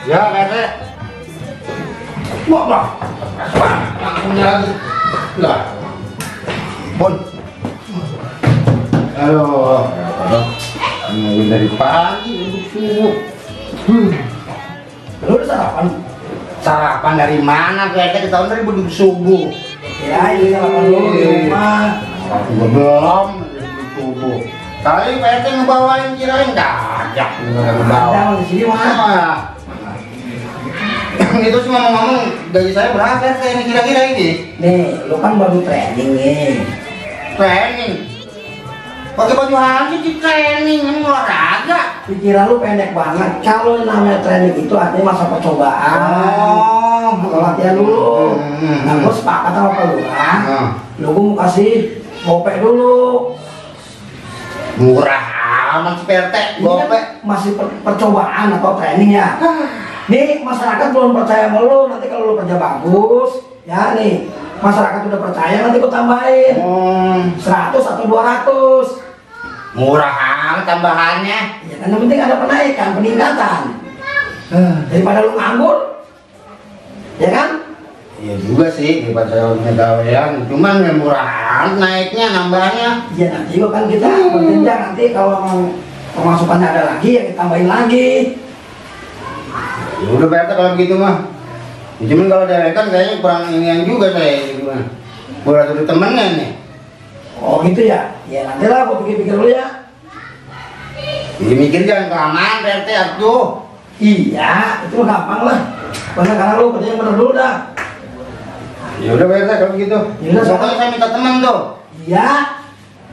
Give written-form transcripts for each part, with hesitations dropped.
Ya, Pak RT. Wah. Lah. Pun. Aduh. Nungguin dari pagi untuk subuh. Lu udah sarapan? Sarapan dari mana? Kayaknya kita dari beduk subuh. Ya, ini sarapan lu di rumah. Belum beduk subuh. Kali Pak RT ngebawain kirain gajah. Ada di sini mah. Itu cuma ngomong gaji saya berapa RT ini kira-kira ini? Nih, lu kan baru training nih. Training. Pakai baju hansi di training, ini olahraga. Pikiran lu pendek banget. Kalau namanya training itu artinya masa percobaan. Atau latihan dulu. Nah, gue sepakat sama Pak Lurah. Lu gue mau kasih gopek dulu. Murah amat si PRT, Ini kan gopek. masih percobaan atau training ya. Nih masyarakat belum percaya sama lu. Nanti kalau lu kerja bagus, ya nih masyarakat udah percaya, nanti gue tambahin 100 atau 200. Murah amat tambahannya. Ya kan yang penting ada penaikan, peningkatan. Daripada lu nganggur, ya kan? Iya juga sih, daripada saya punya gawean. Cuman yang murah amat naiknya, nambahnya. Ya nanti juga kan kita berjenjang, nanti kalau pemasukannya ada lagi, ya kita tambahin lagi. Ya udah PRT kalau begitu mah. Ya, cuman kalau dewekan kayaknya kurang inian juga saya gitu mah. Boleh tuh temennya nih. Oh gitu ya? Ya nanti lah, gue pikir-pikir dulu ya. Jadi mikir jangan kelamaan PRT atuh. Iya, itu gampang lah. Karena lu kerja yang bener dulu dah. Ya udah PRT kalau begitu. Ya udah, Pokoknya saya minta teman tuh. Iya.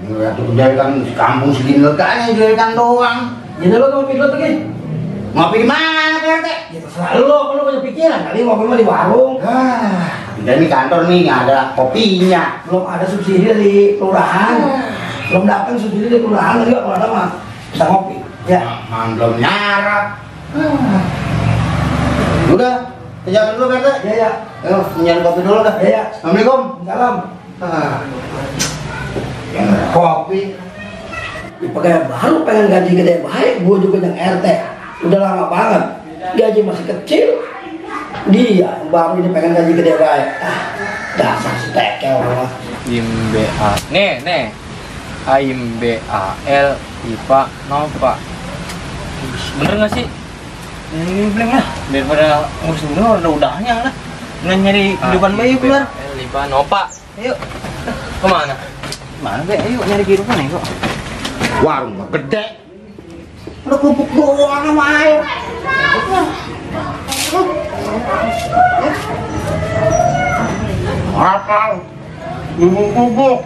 Ya tuh jadikan kampung segini leganya jadikan doang. Jadi lu mau pikir lagi? Ngopi di mana PRT? Ya terserah lu banyak pikiran. Kali ngopi mah di warung. Udah nih kantor nih nggak ada kopinya. Belum ada subsidi dari kelurahan. Belum datang subsidi dari kelurahan, enggak kalau ada mah bisa ngopi. Ya. Belum nyarap. Udah, jalan dulu PRT. Ya ya. Ayo, nyari kopi dulu dah. Ya ya. Assalamualaikum. Salam. Yang ada kopi. Pakai baru pengen gaji gede baik, gua juga yang RT. Udah lama banget. Gaji masih kecil. Dia yang baru ini pengen gaji gede baik. Dasar stekel orang. IMBA. Nih. AIMBAL IPA Nova. Bener nggak sih? Ini belum lah. Daripada ngurus dulu udahnya lah. Nggak nyari kehidupan bayi keluar. IPA Nova. Ayo. Kemana? Mana be? Ayo nyari kehidupan ya kok. Warung mah gede. Udah kerupuk doang sama air. Apa? Bubuk-bubuk.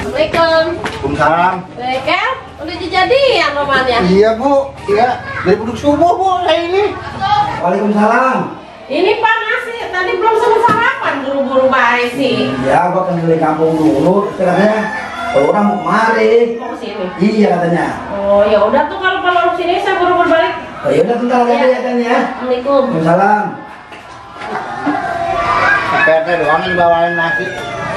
Assalamualaikum. Waalaikumsalam. Bekel, udah jadian romannya. Iya Bu, iya dari beduk subuh Bu saya ini. Waalaikumsalam. Ini Pak nasi, tadi belum sempat sarapan, buru-buru baik sih. Ya, gua kan dari kampung dulu. Katanya orang mau kemari. Mau kesini? Iya katanya. Oh ya udah tuh kalau sini saya buru-buru balik. Oh ya udah bentar lagi ya kan ya. Assalamualaikum. Waalaikumsalam. PRT doang yang bawain nasi.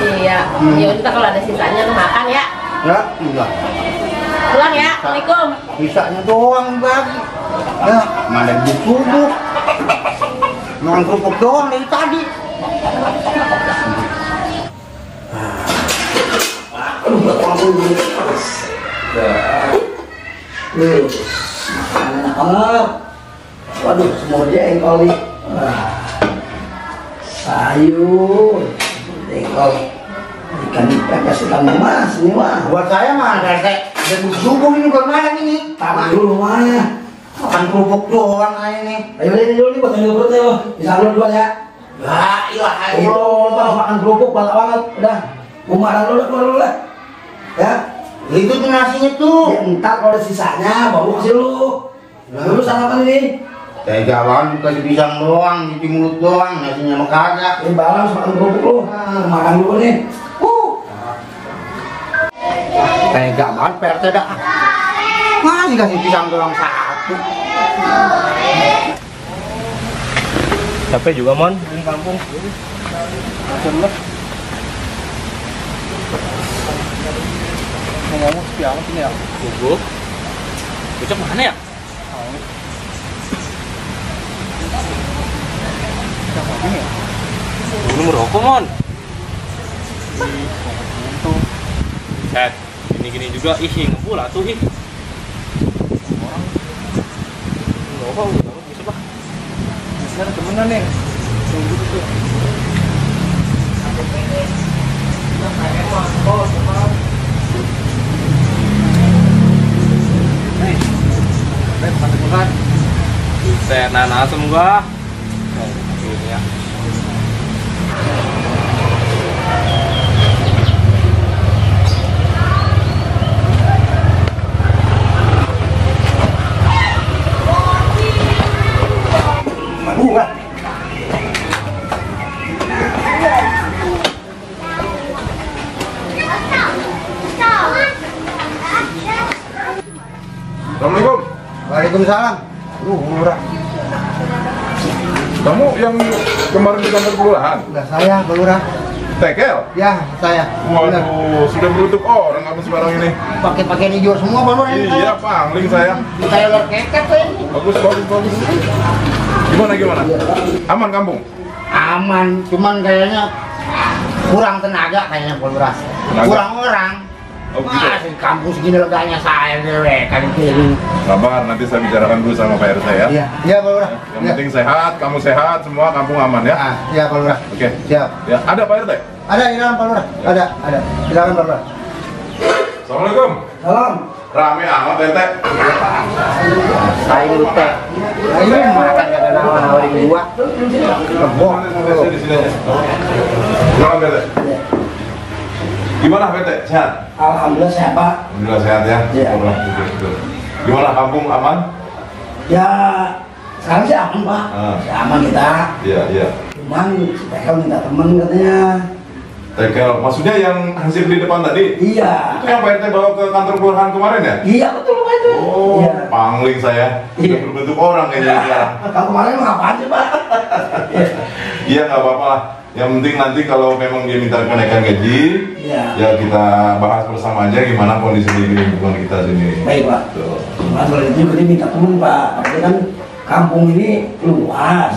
Iya. Ya udah kalau ada sisanya lu makan ya. Ya, enggak. Pulang ya. Assalamualaikum. Bisanya doang bagi. Ya, mana beduk subuh. Makan kerupuk doang dari tadi. Enak banget. Waduh, semua jengkol nih. Sayur, jengkol, ikan pepes ikan emas ini mah. Buat saya mah PRT dari beduk subuh ini buat mana ini? Taruh dulu mah. Makan kerupuk doang aja nih. Ayo ini dulu nih buat yang perutnya loh. Bisa lu dua ya. La ilaha Ayo, illallah. makan kerupuk banyak banget. Udah, kumaran dulu keluar dulu lah. Ya. Itu tuh nasinya tuh. Ya, ntar kalau ada sisanya baru kasih lu. Dulu sarapan ini. Tega banget kasih pisang doang, cuci mulut doang, nasinya mah kagak. Ini balance makan kerupuk lu. Makan dulu nih. Tega banget PRT dah. Masih kasih pisang doang satu. Capek juga mon, ini kampung. Macam lah. ngomong sepi amat ini ya. Gugup. Bocah mana ya? Siapa ini ya? Lu merokok, Mon. Set, gini-gini juga, ngebul atuh, orang merokok, bisa bah. Bisa ada temenan nih. Tunggu tuh. Set, nah semoga. Ini ya. Assalamualaikum. Waalaikumsalam. Murah. Kamu yang kemarin di kantor kelurahan? Udah saya, Pak Lurah. Tekel? Ya, saya. Bener. Waduh, sudah beruntuk orang kamu sekarang ini. Pakai hijau semua, Pak Lurah. Iya, pangling saya. Saya luar keket, Pak. Bagus. Gimana? Aman kampung? Aman, cuman kayaknya kurang tenaga kayaknya, Pak Lurah. Tenaga? Kurang orang. Oh, gitu. Masih kampus segini leganya saya dewek kan kiri. Sabar, nanti saya bicarakan dulu sama Pak RT ya. Iya, Pak Lurah. Yang penting sehat, kamu sehat, semua kampung aman ya. Iya, Pak Lurah. Oke. Siap. Ya, ada Pak RT? Ada di dalam, Pak Lurah. Ada. Silakan, Pak Lurah. Assalamualaikum. Salam. Rame amat RT. Saya lupa. Ini makan ada nawarin gua. Kebok. Di sini aja. Silakan RT. Gimana RT? Sehat? Alhamdulillah sehat, Pak. Alhamdulillah sehat ya. Iya. Betul. Gimana kampung aman? Ya, sekarang sih aman, Pak. Aman kita. Iya. Cuman si Tekel minta temen katanya. Tekel, maksudnya yang hasil di depan tadi? Iya. Itu yang Pak RT bawa ke kantor kelurahan kemarin ya? Iya, betul Pak itu. Oh, Iya. pangling saya. Sudah Iya. berbentuk orang kayaknya sekarang. Kalau kemarin mau apaan sih, Pak? Iya, nggak apa-apa lah. Yang penting nanti kalau memang dia minta kenaikan gaji, Iya. ya kita bahas bersama aja gimana kondisi di lingkungan kita sini. Baik, Pak. Tuh. Cuma soal itu dia minta temen, Pak. Tapi kan kampung ini luas.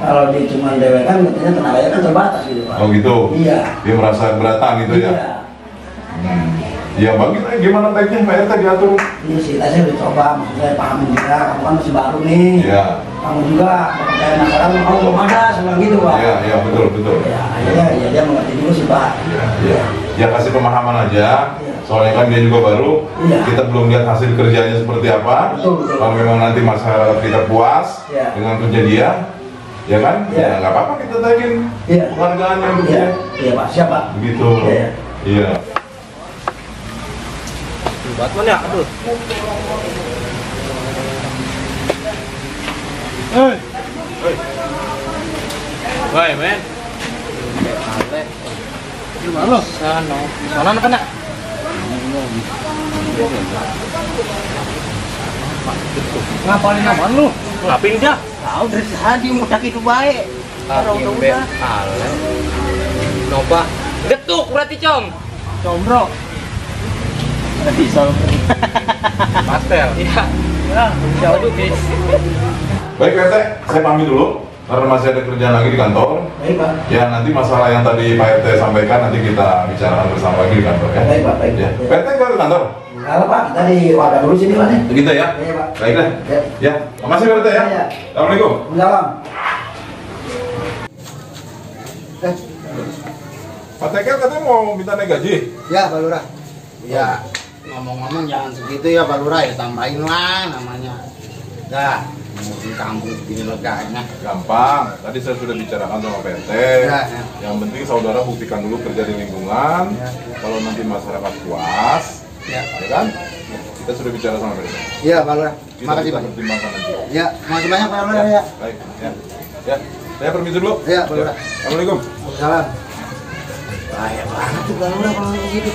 Kalau dia cuma dewekan, katanya tenaganya kan terbatas gitu, Pak. Oh gitu? Iya. Dia merasa keberatan gitu ya? Iya. Ya bagus, gimana baiknya Pak RT diatur? Ini sih, saya udah coba, maksud saya pahamin juga, kamu kan masih baru nih. Iya. Kamu juga kepercayaan masyarakat, kamu belum ada, sama gitu, Pak. Iya, betul. Ya, akhirnya ya dia mengerti dulu sih, Pak. Iya. Ya kasih pemahaman aja. Soalnya kan dia juga baru. Iya. Kita belum lihat hasil kerjanya seperti apa. Betul. Kalau memang nanti masyarakat kita puas Iya. dengan kerja dia, ya kan? Iya. Ya nggak apa-apa kita tagih Iya. penghargaan yang Iya, begitu. iya, Pak. Siap, Pak. Begitu. Iya. Iya. Batman ya, aduh. Woi, men. Gimana lo? Sana apa nak? Ngapalin apaan lu? Ngapain dah? Tahu dari tadi mudah itu baik. Udah. Ale. Nopa. Getuk berarti, Com. Combro. Bisa. Pastel. Iya. Ya, jauh tuh, guys. Baik Pak RT, saya pamit dulu karena masih ada kerjaan lagi di kantor. Baik, Pak. Ya nanti masalah yang tadi Pak RT sampaikan nanti kita bicarakan bersama lagi di kantor ya. Baik, Pak. Baik. Ya. Pak RT ke kantor? Kalau Pak, kita di warga dulu sini, Pak. Begitu ya? Iya, Pak. Baiklah. Ya. Ya, makasih Pak RT ya. Iya. Assalamualaikum. Salam. Pak Tekel katanya mau minta naik gaji. Ya, Pak Lurah. Ya, ngomong-ngomong jangan segitu ya, Pak Lurah. Ya tambahin lah namanya. Dah, mau di kampung begini leganya. Gampang. Tadi saya sudah bicarakan sama Pak RT. Ya. Yang penting saudara buktikan dulu kerja di lingkungan. Ya. Kalau nanti masyarakat puas, Ya. ya kan? Kita sudah bicara sama Pak RT. Iya, Pak Lurah. Kita Makasih, bisa Pak. pertimbangkan nanti. Ya, makasih banyak, Pak Lurah ya. Baik. Ya. Ya. Saya permisi dulu. Ya, Pak Lurah. Assalamualaikum. Salam. Bahaya banget tuh Pak Lurah kalau begitu.